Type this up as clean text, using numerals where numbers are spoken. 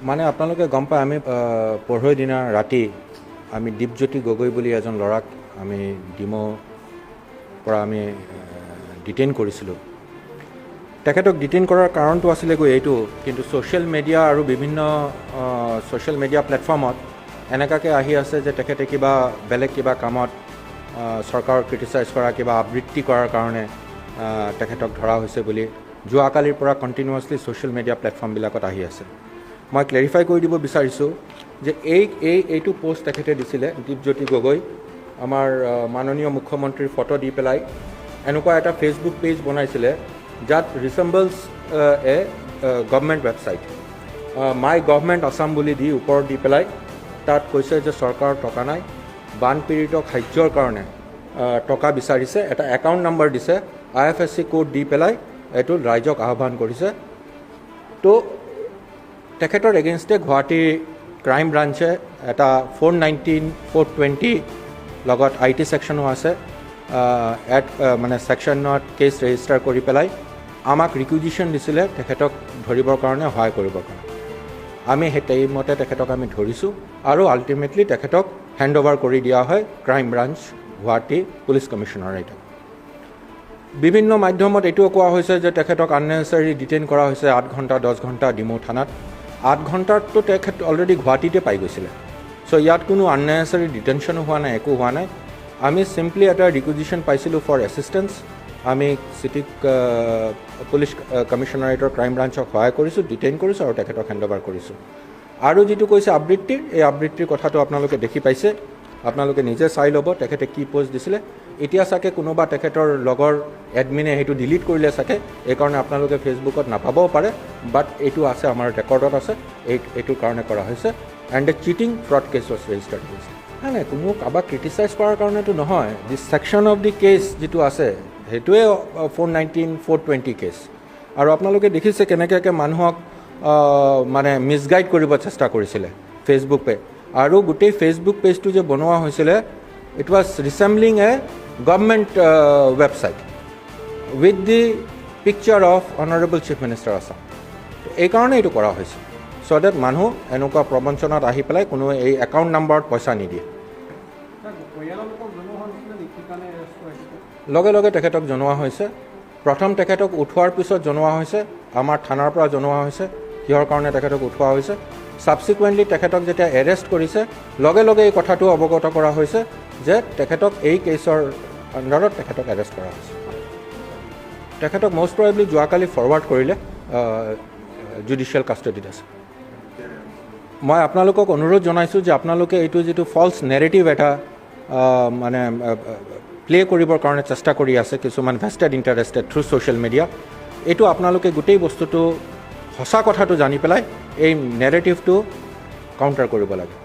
মানে আপোনালোকে গম পায়, আমি পৰহি দিনা ৰাতি আমি দীপজ্যোতি গগৈ বুলি এজন ল'ৰাক আমি ডিমৌ পৰা আমি ডিটেইন কৰিছিলোঁ। তেখেতক ডিটেইন কৰাৰ কাৰণটো আছিলেগৈ এইটো, কিন্তু ছ'চিয়েল মিডিয়া আৰু বিভিন্ন ছ'চিয়েল মিডিয়া প্লেটফৰ্মত এনেকুৱাকৈ আহি আছে যে তেখেতে কিবা বেলেগ কিবা কামত চৰকাৰক ক্ৰিটিচাইজ কৰা, কিবা আবৃত্তি কৰাৰ কাৰণে তেখেতক ধৰা হৈছে বুলি যোৱাকালিৰ পৰা কণ্টিনিউৱাছলি ছ'চিয়েল মিডিয়া প্লেটফৰ্মবিলাকত আহি আছে। মই ক্লেৰিফাই কৰি দিব বিচাৰিছোঁ যে এই এই এইটো পষ্ট তেখেতে দিছিলে, দীপজ্যোতি গগৈ, আমাৰ মাননীয় মুখ্যমন্ত্ৰীৰ ফটো দি পেলাই এনেকুৱা এটা ফেচবুক পেজ বনাইছিলে যাত resembles a government website, My Government Assam বুলি দি ওপৰত দি পেলাই তাত কৈছে যে চৰকাৰৰ টকা নাই, বানপীড়িতক সাহায্যৰ কাৰণে টকা বিচাৰিছে, এটা একাউণ্ট নাম্বাৰ দিছে, আইএফএছচি কোড দি পেলাই এইটো ৰাইজক আহ্বান কৰিছে। তো তেখেতৰ এগেইনষ্টে গুৱাহাটী ক্ৰাইম ব্ৰাঞ্চে এটা 419, 420, লগত I T ছেকশ্যনো আছে, এড মানে ছেকশ্যনত কেছ ৰেজিষ্টাৰ কৰি পেলাই আমাক ৰিকুইজিশ্যন দিছিলে তেখেতক ধৰিবৰ কাৰণে, সহায় কৰিবৰ কাৰণে। আমি সেই টাইমতে তেখেতক আমি ধৰিছোঁ আৰু আল্টিমেটলি তেখেতক হেণ্ড অভাৰ কৰি দিয়া হয় ক্ৰাইম ব্ৰাঞ্চ গুৱাহাটী পুলিচ কমিশ্যনাৰেটক। বিভিন্ন মাধ্যমত এইটোও কোৱা হৈছে যে তেখেতক আননেচেচাৰী ডিটেইন কৰা হৈছে 8 ঘণ্টা, 10 ঘণ্টা ডিমৌ থানাত। 8 ঘণ্টাততো তেখেত অলৰেডি গুৱাহাটীতে পাই গৈছিলে। চ' ইয়াত কোনো আননেচেচাৰী ডিটেনশ্যনো হোৱা নাই, একো হোৱা নাই। আমি চিম্পলি এটা ৰিকুইজিশ্যন পাইছিলোঁ ফৰ এছিষ্টেঞ্চ। আমি চিটি পুলিচ কমিশ্যনাৰেটৰ ক্ৰাইম ব্ৰাঞ্চক সহায় কৰিছোঁ, ডিটেইন কৰিছোঁ আৰু তেখেতক হেণ্ড অভাৰ কৰিছোঁ। আৰু যিটো কৈছে আবৃত্তিৰ, এই আবৃত্তিৰ কথাটো আপোনালোকে দেখি পাইছে, আপোনালোকে নিজে চাই ল'ব তেখেতে কি পষ্ট দিছিলে। এতিয়া চাগে কোনোবা তেখেতৰ লগৰ এডমিনে সেইটো ডিলিট কৰিলে চাগে, এইকাৰণে আপোনালোকে ফেচবুকত নাপাবও পাৰে। বাট এইটো আছে, আমাৰ ৰেকৰ্ডত আছে। এইটোৰ কাৰণে কৰা হৈছে and a cheating fraud case was registered হৈছে। নাই নাই, কোনো কাৰোবাক ক্ৰিটিচাইজ কৰাৰ কাৰণেতো নহয়। The section of the case যিটো আছে, সেইটোৱে 419, 420 কেছ। আৰু আপোনালোকে দেখিছে কেনেকৈ মানুহক মানে মিছগাইড কৰিব চেষ্টা কৰিছিলে ফেচবুক পে আৰু গোটেই ফেচবুক পেজটো যে বনোৱা হৈছিলে, it was resembling a government website with the picture of Honourable Chief Minister Assam. এইকাৰণে এইটো কৰা হৈছে, চ' ডেট মানুহ এনেকুৱা প্ৰবঞ্চনাত আহি পেলাই কোনো এই একাউণ্ট নাম্বাৰত পইচা নিদিয়ে। পৰিয়ালৰ লোকক জনোৱা হোৱা নাছিলে নেকি, কি কাৰণে এৰেষ্ট কৰাইছে? লগে লগে তেখেতক জনোৱা হৈছে। প্ৰথম তেখেতক উঠোৱাৰ পিছত জনোৱা হৈছে, আমাৰ থানাৰ পৰা জনোৱা হৈছে কিহৰ কাৰণে তেখেতক উঠোৱা হৈছে। ছাবচিকুৱেণ্টলি তেখেতক যেতিয়া এৰেষ্ট কৰিছে, লগে লগে এই কথাটো অৱগত কৰা হৈছে যে তেখেতক এই কেছৰ আণ্ডাৰত তেখেতক এৰেষ্ট কৰা হৈছে। তেখেতক মষ্ট প্ৰবেবলি যোৱাকালি ফৰৱাৰ্ড কৰিলে, জুডিচিয়েল কাষ্টডিত আছে। মই আপোনালোকক অনুৰোধ জনাইছোঁ যে আপোনালোকে এইটো যিটো ফল্ছ নেৰেটিভ এটা মানে প্লে কৰিবৰ কাৰণে চেষ্টা কৰি আছে কিছুমান ভেষ্টেড ইণ্টাৰেষ্টেড থ্ৰু ছ'চিয়েল মিডিয়া, এইটো আপোনালোকে গোটেই বস্তুটো সঁচা কথাটো জানি পেলাই এই নেৰেটিভটো কাউণ্টাৰ কৰিব লাগে।